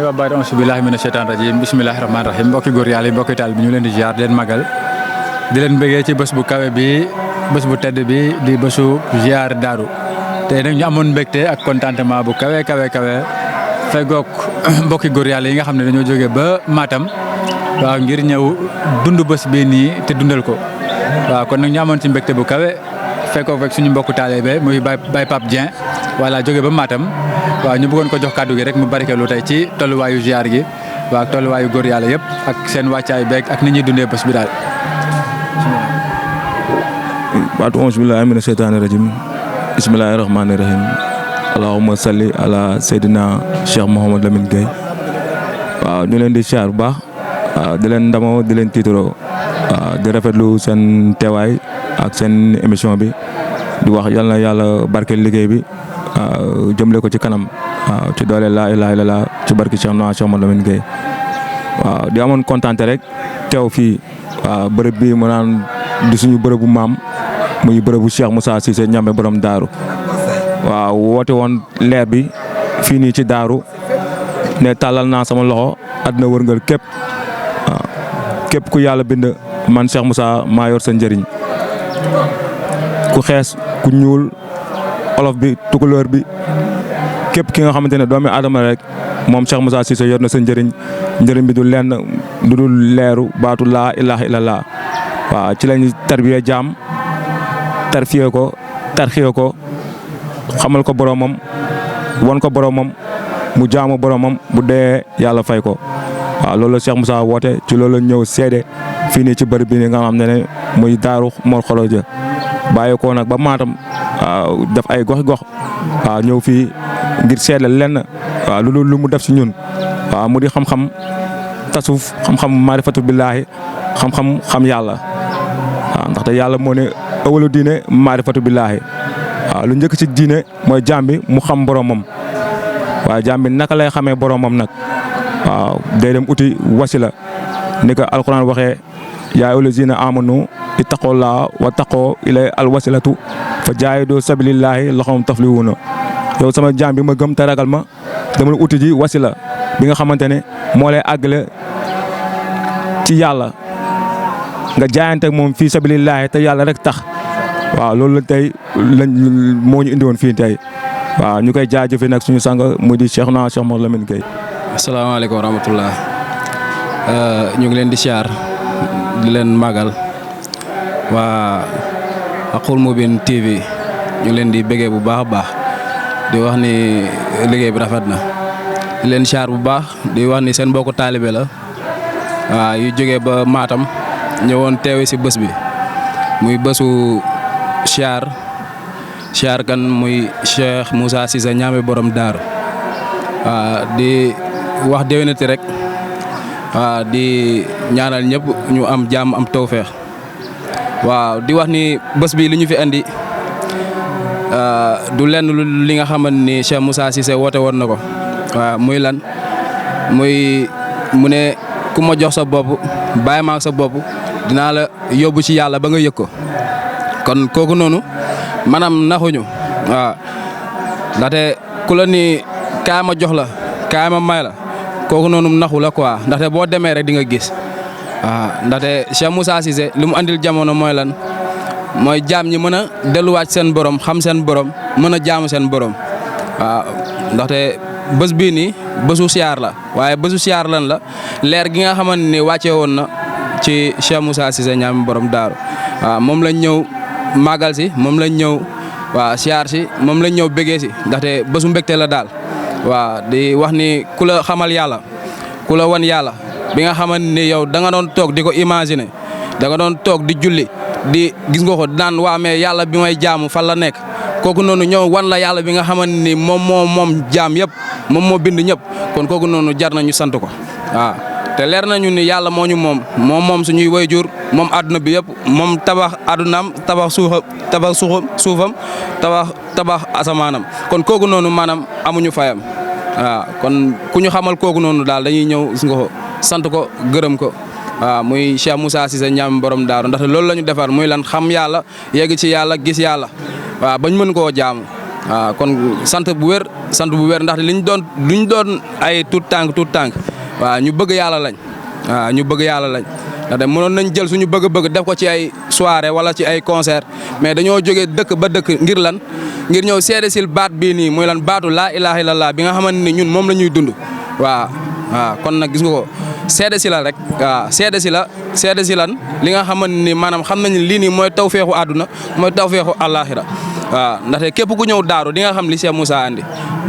wa baad auzu billaahi mina sheytaani rajiim bismillaahi rahmaani rahiim mbokki góor yàlla yi mbokki taal bi ñu leen di ziar di leen magal di leen bëggee ci bés bu kawe bi bés bu tedd bi di bésu ziar daaru tey nag ñu amoon mbégte ak contentement bu kawe fegook mbokki góor yàlla yi nga xam ne dañoo jógee ba Matam waaw ngir ñëw dund bés bii nii te dundal ko waaw kon nag ñu amoon ci mbégte bu kawe fekkook rek suñu mbokku taalibe muy Baye Pape Dieng voilà jóge ba Matam waaw ñu bëggoon ko jox kàddu gi rek mu barkeelu tey ci tolluwaayu ziar gi waaw tolluwaayu góor yàlla yëpp ak seen wàccaay beeg ak ni ñuy dundee bés bi daal. baatu auzu billaahi mina sheytaani rajiim bismillaahi rahmaani rahiim allahumma salli ala Seydina Cheikh Mouhamed Lamine Gueye waaw ñu leen di ziar bu baax waaw di leen ndamoo di leen tiitaroo waaw di rafetlu seen teewaay ak seen émission bi di wax yal na yàlla barkeel liggéey bi jëmle ko ci kanam waaw ci doole laa ilaaha illallaah ci barki Cheikh Mouhamed Lamine Gueye waaw di amoon kontaan rek teew fii waaw bërëb bi mu naan di suñu bërëbu maam muy bërëbu Cheikh Moussa Cissé Ndiamé borom daaru waaw woote woon leer bi fii nii ci daaru ne tàllal naa sama loxo àddina wërngal képp waaw képp ku yàlla bind man Cheikh Moussa maa yor sa njëriñ ku xees ku ñuul olof bi tukulóor bi képp ki nga xamante ne doomi aadama rek moom Cheikh Moussa Cissé yor na sa njëriñ bi du lenn du dul leeru baatu laa ilaaha illallaah waaw ci lañ tarbiya jaam tarfiye ko tarxiye ko xamal ko boromam won ko boromam mu jaamu boromam bu dee yàlla fay ko waaw loolu la Cheikh Moussa woote ci loolu la ñëw seede fii nii ci bërëb bi nga xam ne muy daaru Mor Xoroja bàyyi ko nag ba Matam waaw def ay gox waaw ñëw fii ngir seede lenn waaw lu mu def ci ñun waaw mu di xam-xam tasuf xam-xam maarifatu billaahi xam yàlla waaw ndaxte yàlla moo ne awalu diine maarifatu billaahi waaw lu njëkk ci diine mooy jaam bi mu xam boromam waaye jaam bi naka lay xamee boromam nag waaw day dem uti wasila ni ko alquran waxee yaa ayyuhal lazina amanu ittaqullaaha wa taqoo ilay al wasilatu fa jaahidu sabilillaahi laxum taflihuuna yow sama jaam bi ma gëm te ragal ma dama uti ji wasila bi nga xamante ne moo lay àggale ci yàlla nga jaayante ak moom fii sabilillaahi te yàlla rek tax waaw loolu la tey moo ñu indi woon fii tey waaw ñu koy jaajëfee nag suñu sang mu di Cheikh Mouhamed Lamine Gueye. asalaamaaleykum wa rahmatulah ñu ngi leen di siyaar di leen màggal waa Haqqul Mubin TV ñu ngi leen di bëggee bu baax a baax di wax ni liggéey bi rafet na di leen siyaar bu baax di wax ni seen mbokku taalibe la waaw yu jógee ba Matam ñëwoon teewe si bés bi muy bésu siyaar kan muy Cheikh Moussa Cissé Ndiamé borom daaru waaw di wax déwénati rek waaw di ñaanal ñëpp ñu am jàmm am tawfeex waaw di wax ni bés bi li ñu fi andi du lenn li nga xamante ni Cheikh Moussa Cissé woote woon na ko waaw muy lan mu ne ku ma jox sa bopp bàyyi ma ak sa bopp dinaa la yóbbu ci yàlla ba nga yëg ko kon kooku noonu maanaam naxuñu waaw ndaxte ku la ni kaay ma jox la kaay ma may la kooku noonu naxu la quoi ndaxte boo demee rek di nga gis waaw ndaxte Cheikh Moussa Cissé li mu andil jamono mooy lan mooy jaam ñi mën a delluwaat seen borom xam seen borom mën a jaamu seen borom waaw ndaxte bés bii nii bésu siyaar la waaye bésu siyaar lan la leer gi nga xamante ni wàcce woon na ci Cheikh Moussa Cissé Ndiamé borom daaru waaw moom lañ ñëw màggal si moom lañ ñëw waaw siyaar si moom lañ ñëw bëggee si ndaxte bésu mbégte la daal waaw di wax ni ku la xamal yàlla ku la wan yàlla bi nga xamante ni yow da nga doon toog di ko imaginer da nga doon toog di julli di gis nga ko daan waa mais yàlla bi may jaamu fan la nekk kooku noonu ñëw wan la yàlla bi nga xamante ni moom jaam yëpp moom moo bind ñëpp kon kooku noonu jar na ñu sant ko waaw te leer nañu ni yàlla moo ñu moom suñuy wayjur moom àdduna bi yëpp moom tabax àddunaam tabax suufam tabax asamaanam kon kooku noonu maanaam amuñu fayam waaw kon ku ñu xamal kooku noonu daal dañuy ñëw gis nga ko sant ko gërëm ko waaw muy Cheikh Moussa Cissé Ndiamé borom daaru ndaxte loolu la ñu defar muy lan xam yàlla yegg ci yàlla gis yàlla waaw bañ mën koo jaamu waaw kon sant bu wér ndaxte liñ doon ay tout tànk waaw ñu bëgg yàlla lañ waaw ñu bëgg yàlla lañ ndaxte mënoon nañ jël suñu bëgg-bëgg def ko ci ay soirée wala ci ay concert mais dañoo jógee dëkk ba dëkk ngir lan ngir ñëw seede sil baat bii nii muy lan baatu laa ilaaha illallah bi nga xamante ni ñun moom la ñuy dund waaw kon nag gis nga ko seede si la rek waaw seede si lan li nga xamante ni maanaam xam nañ lii nii mooy tawfeexu àdduna mooy tawfeexu àllaaxira waaw ndaxte képp ku ñëw daaru di nga xam li Cheikh Moussa andi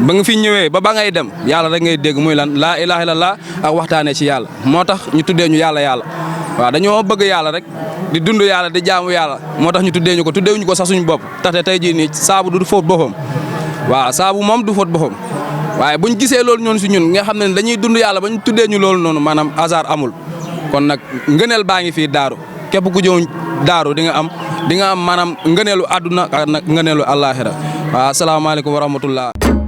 ba nga fi ñëwee ba ngay dem yàlla rek ngay dégg muy lan laa ilaaha illallah ak waxtaanee ci yàlla moo tax ñu tuddee ñu yàlla waaw dañoo bëgg yàlla rek di dund yàlla di jaamu yàlla moo tax ñu tuddee ñu ko sax suñu bopp taxte tey jii nii saabu du fóot boppam waaw saabu moom du fóot boppam waaye buñ gisee loolu ñoon si ñun nga xam ne dañuy dund yàlla ba ñu tuddee ñu loolu noonu maanaam hasard amul kon nag ngëneel baa ngi fii daaru képp ku ñëw daaru di nga am maanaam ngëneelu àdduna ak ngëneelu àllaaxira waaw asalaamaaleykum wa rahmatullah